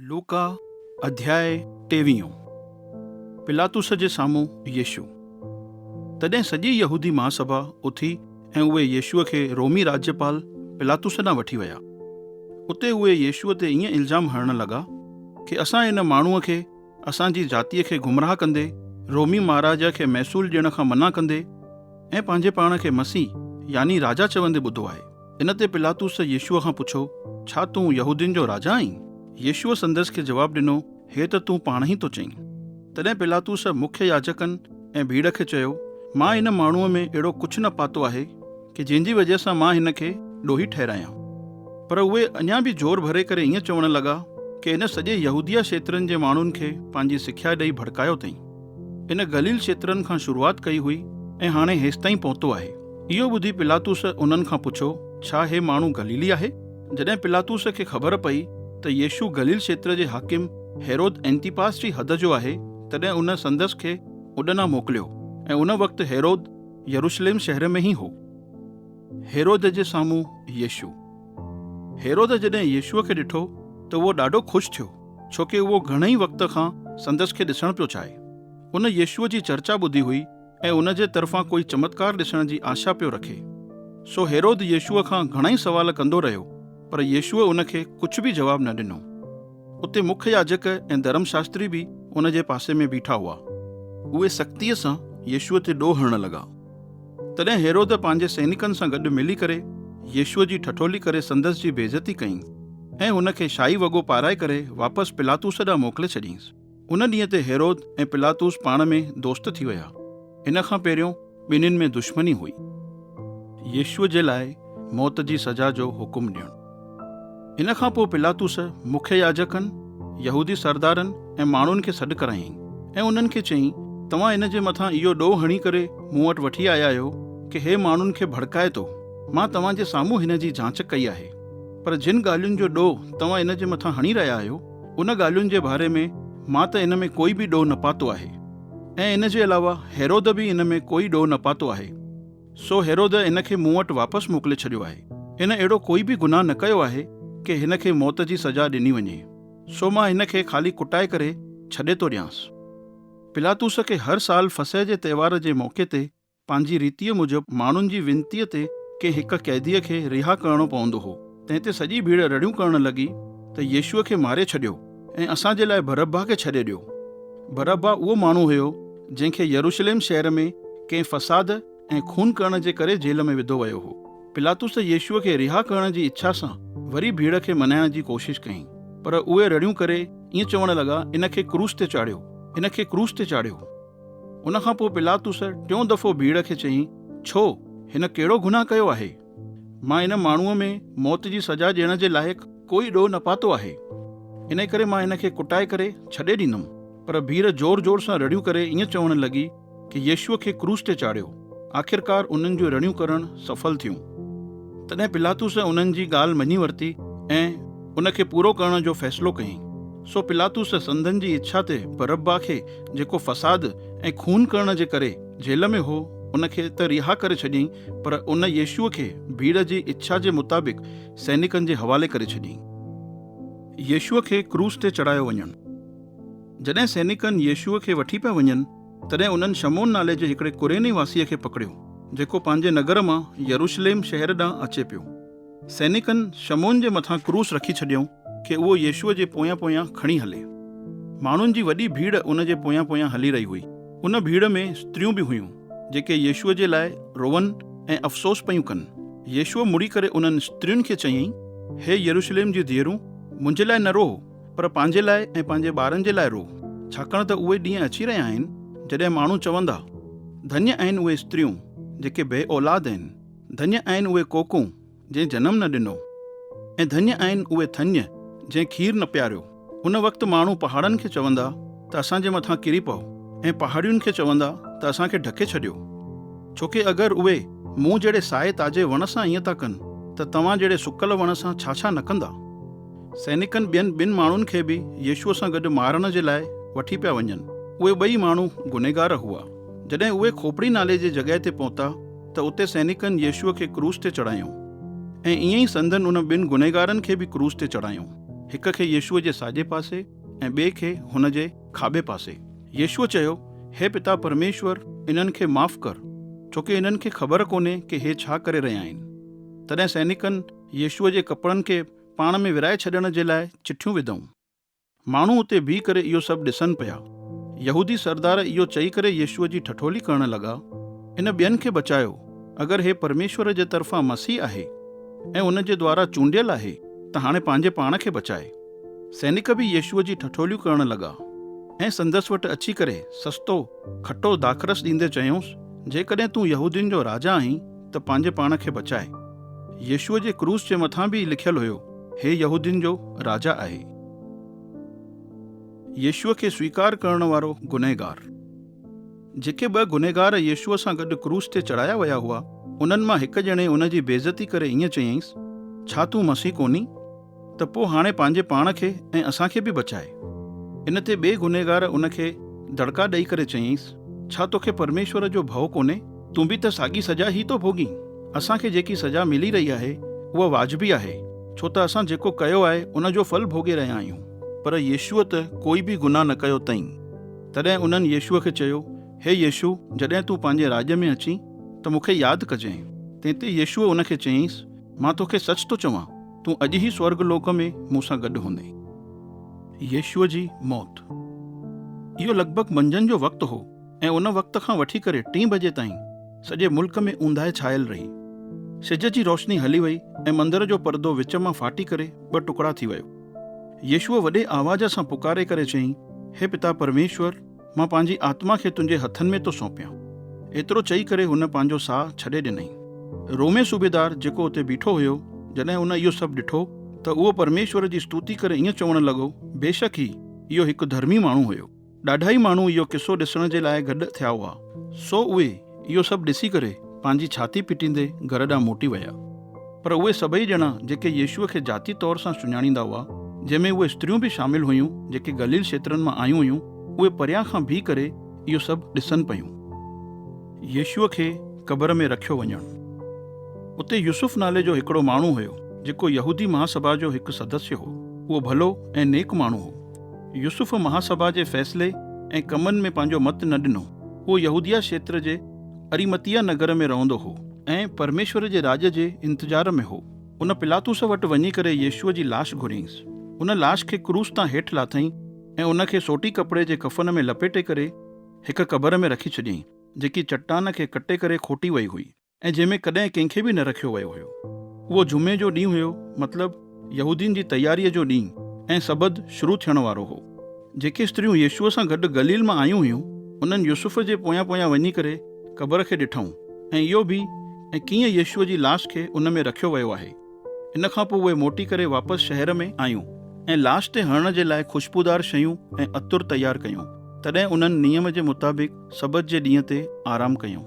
لوڪا اڌياء ٽيويهون، پلاطس جي سامهون يسوع. تڏهن سڄي يهودي مهاسڀا اٿي ۽ اهي يسوع کي رومي راجيپال پلاطس ڏانهن وٺي ويا. اتي اهي يسوع تي ائين الزام هڻڻ لڳا ڪي اسان هن ماڻهوء کي اسان جي جاتيء کي گمراهه ڪندي، رومي مهاراجا کي محصول ڏيڻ کان منع ڪندي ۽ پنهنجي پاڻ کي مسيح يعني راجا چوندي ٻڌو آهي. ان تي پلاطس يسوع کان پڇيو، ڇا تون يهودين جو راجا آهين؟ يسوع سندس کي جواب ڏنو، هي ته تون پاڻ ئي ٿو چئين. تڏهن پلاطس مکيه ياجڪن ۽ ڀيڙ کي چيو، مان هن ماڻهوء ۾ اهڙو ڪجهه نه پاتو آهي ڪي جنهن جي وجهه سان مان هن کي ڏوهي ٺهرايان. پر اهي اڃا به زور ڀري ڪري ائين چوڻ لڳا ڪي هن سڄي يهوديه کيترن جي ماڻهن کي پنهنجي سکيا ڏئي ڀڙڪايو اٿئين. هن گليل کيترن کان شروعات ڪئي هئي ۽ هاڻي هيستائين پهتو آهي. اهو ٻڌي پلاطس انهن کان پڇيو، ڇا هي ماڻهو گليلي آهي؟ جڏهن پلاطس کي خبر پئي ته يسوع گليل کيتر جي حاڪم هيرود انتيپاس جي حد جو آهي، تڏهن ان سندس کي اڏنا موڪليو ۽ ان وقت هيرود يروشليم شهر ۾ ئي هو. هيرود جي سامهون يسوع. هيرود جڏهن يسوع کي ڏٺو ته اهو ڏاڍو خوش ٿيو، ڇوڪه اهو گهڻي ئي وقت کان سندس کي ڏسڻ پيو چاهي. ان يسوع جي چرچا ٻڌي هئي ۽ ان جي طرفان ڪوئي چمتڪار ڏسڻ جي آشا پيو رکي. سو هيرود يسوع کان گهڻائي سوال ڪندو رهيو، پر يسوع ان کي ڪجهه به جواب نه ڏنو. اتي مک ياجڪ ۽ ڌرم شاستري به ان جي پاسي ۾ بيٺا هئا. اهي سختيء سان يسوع تي ڏوهه هڻڻ لڳا. تڏهن هيرود پنهنجي سينڪن سان گڏ ملي ڪري يسوع جي ٺٺولي ڪري سندس جي بيعزتي ڪئي ۽ هن کي شاهي وڳو پارائي ڪري واپس پلاطوس ڏانهن موڪلي ڇڏيائينس. ان ڏينهن تي هيرود ۽ پلاطوس پاڻ ۾ دوست ٿي ويا. ان کان پهريون ٻنهين ۾ دشمني هئي. يسوع جي لاء موت جي سزا جو حڪم ڏيڻ. ان کان پوء پلاطوس مکيه ياجڪن، يهودي سردارن ۽ ماڻهن کي سڏ ڪرايائين ۽ انهن کي چيائين، توهان هن جي مٿان اهو ڏوهه هڻي ڪري مون وٽ وٺي آيا آهيو ڪي هي ماڻهن کي ڀڙڪائي ٿو. مان توهان جي سامهون هن جي جاچ ڪئي آهي. پر جن ڳالهين جو ڏوهه توهان هن جي مٿان هڻي رهيا آهيو، ان ڳالهين جي باري ۾ مان ته ان ۾ ڪوئي به ڏوهه نه پاتو آهي ۽ ان جي علاوه هيرود به ان ۾ ڪوئي ڏوهه نه پاتو آهي، سو هيرود ان کي مون وٽ واپس موڪلي ڇڏيو آهي. هن اهڙو ڪوئي به گناهه نه ڪيو آهي ڪي هن کي موت جي سزا ڏني وڃي، سو مان هن کي خالي ڪٽائي ڪري ڇڏي ٿو ڏيانس. پلاطوس کي هر سال فصح جي تهوار جي موقعي تي پنهنجي ريتيء موجب ماڻهن جي وينتيء تي ڪنهن هڪ قيديء کي رها ڪرڻو پوندو هو، تنهن تي سڄي ڀيڙ رڙيون ڪرڻ لڳي ته يسوع کي ماري ڇڏيو ۽ اسان جي لاء بربا کي ڇڏي ڏيو. بربا اهو ماڻهو هيو، جنهن کي يروشليم شهر ۾ ڪنهن فساد ۽ خون ڪرڻ جي ڪري جيل ۾ وڌو ويو هو. پلاطس يسوع کي رها ڪرڻ جي اڇا سان وري ڀيڙ کي منائڻ جي ڪوشش ڪئي، پر اهي رڙيون ڪري ائين چوڻ لڳا، ان کي ڪروس تي چاڙهيو! ان کي ڪروس تي چاڙهيو! ان کان پوء پلاطس ٽيون دفعو ڀيڙ کي چيائين، ڇو، هن ڪهڙو گناهه ڪيو آهي؟ مان هن ماڻهوء ۾ موت جي سزا ڏيڻ جي لائق ڪوئي ڏوهه نه پاتو آهي. انهيء ڪري مان هن کي ڪٽائي ڪري ڇڏي ڏيندم. پر ڀيڙ زور زور سان رڙيون ڪري ائين چوڻ لڳي ڪي يسوع کي ڪروس تي چاڙهيو. آخرڪار انهن جون رڙيون ڪرڻ سڦل ٿيون. تڏهن پلاطس انهن جي ڳالهه مڃي ورتي ۽ ان کي پورو ڪرڻ جو فيصلو ڪيائين. سو پلاطس سندن جي اڇا تي بربا کي جيڪو فساد ۽ خون ڪرڻ جي ڪري جيل ۾ هو، ان کي ته رها ڪري ڇڏيائين، پر ان يسوع کي ڀيڙ جي اڇا جي مطابق سينڪن جي حوالي ڪري ڇڏيائين. يسوع کي ڪروس تي چڙهايو وڃڻ. جڏهن سينڪن يسوع کي وٺي پيا وڃن، تڏهن انهن شمعون نالي جي هڪڙي ڪريني واسيء کي پڪڙيو، جيڪو پنهنجي نگر مان يروشليم شهر ڏانهن اچي پيو. سينڪن شمعون جي مٿان ڪروس رکي ڇڏيائون ڪي اهو يسوع جي پويان پويان کڻي هلي. ماڻهن جي وڏي ڀيڙ ان جي پويان پويان هلي رهي هئي. ان ڀيڙ ۾ استريون به هيون، جيڪي يسوع جي لاء روئن ۽ افسوس پيون ڪن. يسوع مڙي ڪري انهن استرين کي چيائين، هي يروشليم جي ڌيئرون، منهنجي لاء نه روئو، پر پنهنجي لاء ۽ پنهنجي ٻارن جي لاء روئو، ڇاڪاڻ ته اهي ڏينهن اچي رهيا آهن، جڏهن ماڻهو چوندا، ڌنيه آهن اهي استريون، جيڪي بي اولاد آهن. ڌنيه آهن اهي ڪوڪون، جنهن جنم نه ڏنو، ۽ ڌنيه آهن اهي ٿڃ، جنهن کير نه پياريو. ان وقت ماڻهو پهاڙن کي چوندا ته اسان جي مٿان ڪري پئو، ۽ پهاڙين کي چوندا ته اسان کي ڍڪي ڇڏيو. ڇوڪه اگر اهي مون جهڙي سائي تازي وڻ سان ائين ٿا ڪن، ته توهان جهڙي سڪل وڻ سان ڇا ڇا نه ڪندا؟ سينڪن ٻين ٻن ماڻهن کي به يسوع سان گڏ مارڻ جي لاء وٺي پيا وڃن. اهي ٻئي ماڻهو گنهگار هئا. جڏهن اهي کوپڙي نالي جي جڳهه تي پهتا، ته اتي سينڪن يسوع کي ڪروس تي چڙهايائون ۽ ائين ئي سندن ان ٻن گنهگارن کي به ڪروس تي چڙهايائون. هڪ کي يسوع جي ساڄي پاسي ۽ ٻئي کي هن جي کاٻي پاسي. يسوع چيو، هي پتا پرميشور، انهن کي معاف ڪر، ڇوڪه انهن کي خبر ڪونهي ڪي هي ڇا ڪري رهيا آهن. تڏهن سئنڪن يسوع جي ڪپڙن کي پاڻ ۾ ورهائي ڇڏڻ جي لاء چٺيون وڌائون. ماڻهو اتي بيهي ڪري اهو سڀ ڏسن پيا. يهودي سردار اهو چئي ڪري يسوع جي ٺٺولي ڪرڻ لڳا، ان ٻين کي بچايو، اگر هي پرميشور جي طرفان مسيح آهي ۽ ان جي دوارا چونڊيل آهي ته هاڻي پنهنجي پاڻ کي بچائي. سينڪ به يسوع جي ٺٺوليون ڪرڻ لڳا ۽ سندس وٽ اچي ڪري سستو کٽو داخرس ڏيندي چيائونس، جيڪڏهن تون يهودين جو راجا آهين ته پنهنجي پاڻ کي بچاء. يسوع جي ڪروس جي مٿان به لکيل هيو، هي يهودين جو راجا آهي. يسوع کي سويڪار ڪرڻ وارو گنهگار. جيڪي ٻه گنهگار يسوع سان گڏ ڪروس تي چڙهايا ويا هئا، انهن مان هڪ ڄڻي ان جي بيعزتي ڪري ائين چيائينس، ڇا تون مسيح ڪونهين؟ ته پوء هاڻي پنهنجي پاڻ کي ۽ اسان کي به بچاء. ان تي ٻئي گنهگار ان کي دڙڪا ڏئي ڪري چيائينس، ڇا توکي پرميشور جو ڀؤ ڪونهي؟ تون به ته ساڳي سزا ئي ٿو ڀوڳين. اسان کي جيڪي سزا ملي رهي آهي، اها واجبي آهي، ڇو ته اسان جيڪو ڪيو آهي، ان جو ڦل ڀوڳي رهيا آهيون. پر يسوع ته ڪوئي به گناهه نه ڪيو تئين. تڏهن انهن يسوع کي چيو، هي يسوع، جڏهن تون پنهنجي راڄ ۾ اچين، ته مون کي ياد ڪجانء. تنهن تي يسوع ان کي چيائينس، مان توکي سچ ٿو چوان، تون اڄ ئي سورڳ لوڪ ۾ مون سان گڏ هوندين. يسوع جي موت. اهو لڳ ڀڳ منجهند جو وقت هو ۽ ان وقت کان وٺي ڪري ٽين بجي تائين سڄي ملڪ ۾ اونداهي ڇانيل رهي. سج جي روشني هلي وئي ۽ مندر جو پردو وچ مان ڦاٽي ڪري ٻه ٽڪڙا ٿي ويو. يسوع وڏي آواز سان پڪاري ڪري چيائين، هي پتا پرميشور! مان پنهنجي آتما کي تنهنجي هٿن ۾ ٿو سونپيان. ايترو چئي ڪري هن پنهنجو ساهه ڇڏي ڏنائين. رومي صوبيدار جيڪو اتي بيٺو هيو، جڏهن هن اهو سڀ ڏٺو ته اهو پرميشور جي استوتي ڪري ائين چوڻ لڳو، بيشڪ هي اهو هڪ ڌرمي ماڻهو هيو. ڏاڍا ئي ماڻهو اهو قصو ڏسڻ جي لاء گڏ ٿيا هئا. سو اهي اهو سڀ ڏسي ڪري پنهنجي ڇاتي پٽيندي گهر ڏانهن موٽي ويا. پر اهي سڀئي ڄڻا جيڪي يسوع کي ذاتي طور سان سڃاڻيندا هئا، جنهن ۾ اهي استريون به شامل هيون جيڪي گليل کيترن مان آيون هيون، اهي پريان کان بيهي ڪري اهو سڀ ڏسن پيون. يسوع کي قبر ۾ رکيو وڃڻ. اتي يوسف نالي جو هڪڙو ماڻهو هيو، جيڪو يهودي مهاسڀا جو هڪ سدسيه هو. اهو ڀلو ۽ نيڪ ماڻهو هو. يوسف مهاسڀا جي فيصلي ۽ ڪمن ۾ پنهنجو مت نه ڏنو. اهو يهوديه کيتر جي اريمتيه نگر ۾ رهندو هو ۽ پرميشور جي راڄ جي انتظار ۾ هو. ان پلاطس وٽ وڃي ڪري يسوع جي لاش گهريائينس. ان لاش کي ڪروس تان هيٺ لاٿائين ۽ ان کي سوٽي ڪپڙي جي ڪفن ۾ لپيٽي ڪري هڪ قبر ۾ رکي ڇڏيائين، جيڪي چٽان کي ڪٽي ڪري کوٽي وئي هئي ۽ جنهن ۾ ڪڏهن ڪنهن کي به نه رکيو ويو هيو. اهو جمعي جو ڏينهن هيو، مطلب يهودين جي تياريء جو ڏينهن ۽ سبت شروع ٿيڻ وارو هو. جيڪي استريون يسوع سان گڏ گليل مان آيون هيون، انهن يوسف جي پويان پويان وڃي ڪري قبر کي ڏٺائون ۽ اهو به ۽ ڪيئن يسوع جي لاش کي ان ۾ رکيو ويو آهي. ان کان پوء اهي موٽي ڪري واپس شهر ۾ آيون ۽ لاش تي هڻڻ جي لاء خوشبودار شيون ۽ عطر تيار ڪيون. تڏهن انهن نيم جي مطابق سبت جي ڏينهن تي آرام ڪيائون.